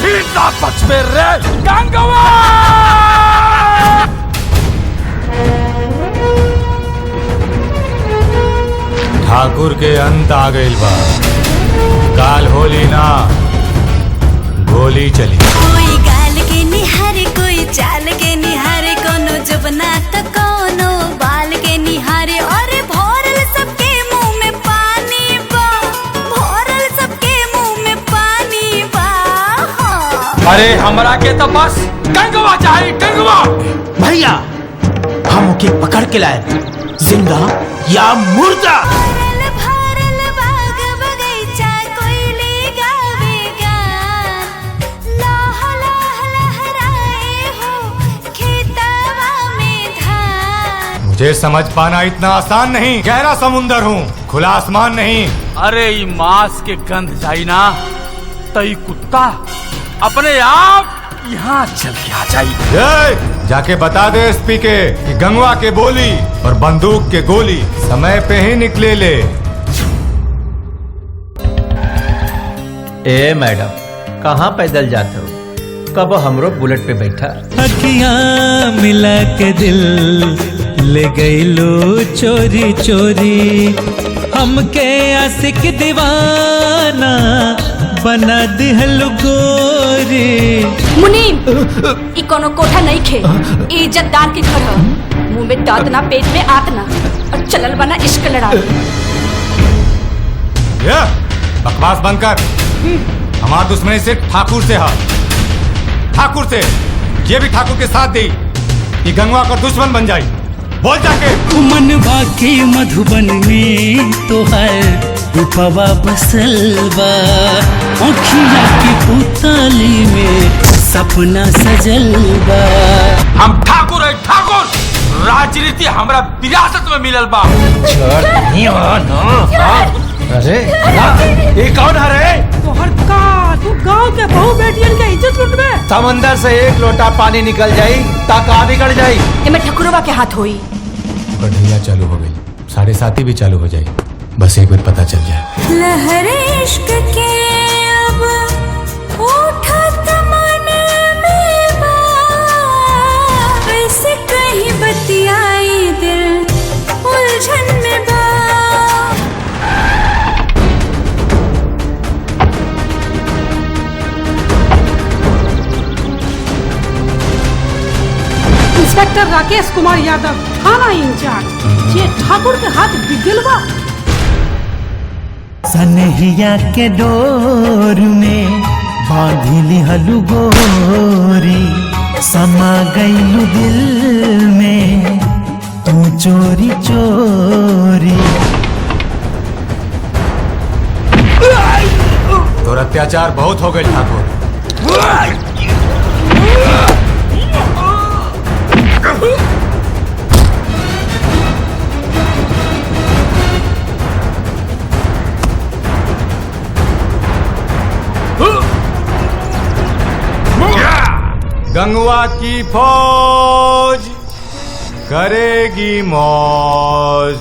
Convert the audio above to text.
फिर ना बचबे रे गंगवा। ठाकुर के अंत आ गइल बा। काल होली ना गोली चली। कोई गाल के निहारे, कोई चाल के निहारे, कोनो जबना त कोनो बाल के निहारे। अरे भरल सबके मुंह में पानी बा, भरल सबके मुंह में पानी बा। अरे हमरा के तो बस गंगवा चाहिए, गंगवा। भैया हम ओके पकड़ के लाए, जिंदा या मुर्दा। भरल भरल बाग बगीचा कोयली गावे गान, लाह लाह लहराए हो खेतवा में धान। मुझे समझ पाना इतना आसान नहीं, गहरा समुंदर हूँ, खुला आसमान नहीं। अरे ई मांस के गंध जाई ना तई कुत्ता अपने आप यहाँ चल के आ जाई। ए, जाके बता दे एसपी के कि गंगवा के बोली और बंदूक के गोली समय पे ही निकले ले। ए मैडम, कहाँ पैदल जाते हो? कब हमरो बुलेट पे बैठा। अखियाँ मिला के दिल ले गई लो चोरी चोरी, हमके आशिक दीवाना बना दिहल गोरी। मुनीम, ई कोनो कोठा नहीं खे, ई इज्जतदार के घर ह। मुंह में दांत ना, पेट में आत ना, और चलल बना इश्क लड़ा। ये बकवास बंद कर। हमारा दुश्मनी सिर्फ ठाकुर से है, ठाकुर से। ये भी ठाकुर के साथ दी, ये गंगवा का दुश्मन बन जाई। बोल जाके। मनवा के मधुबन में तोहर रूपवा बसल बा, अखिया के पुतली में सपना सजल बा। हम ठाकुर है ठाकुर, राजनीति हमरा विरासत में मिलल बा। छोड़ नहीं हो ना। अरे ये कौन है रे? तोहर का तू गांव के बहु बेटियन के इज्जत लूटबे? समंदर से एक लोटा पानी निकल जाई ता बिगड़ जाई। एमे ठकुरवा के हाथ होई। बढ़िया चालू हो गई, 7:30 भी चालू हो जाए, बस एक बार पता चल जाए। लहर इश्क के अब उठत मन में बा, ऐसे कहीं बतियाई दिल उलझन में बा। इंस्पेक्टर राकेश कुमार यादव, थाना इंचार्ज, जे ठाकुर के हाथ बिगल बा। सनहिया के डोर में बांधिली हलु गोरी, समा गईलु दिल में तू चोरी चोरी। तोर अत्याचार बहुत हो गए ठाकुर। गंगवा की फौज करेगी मौज।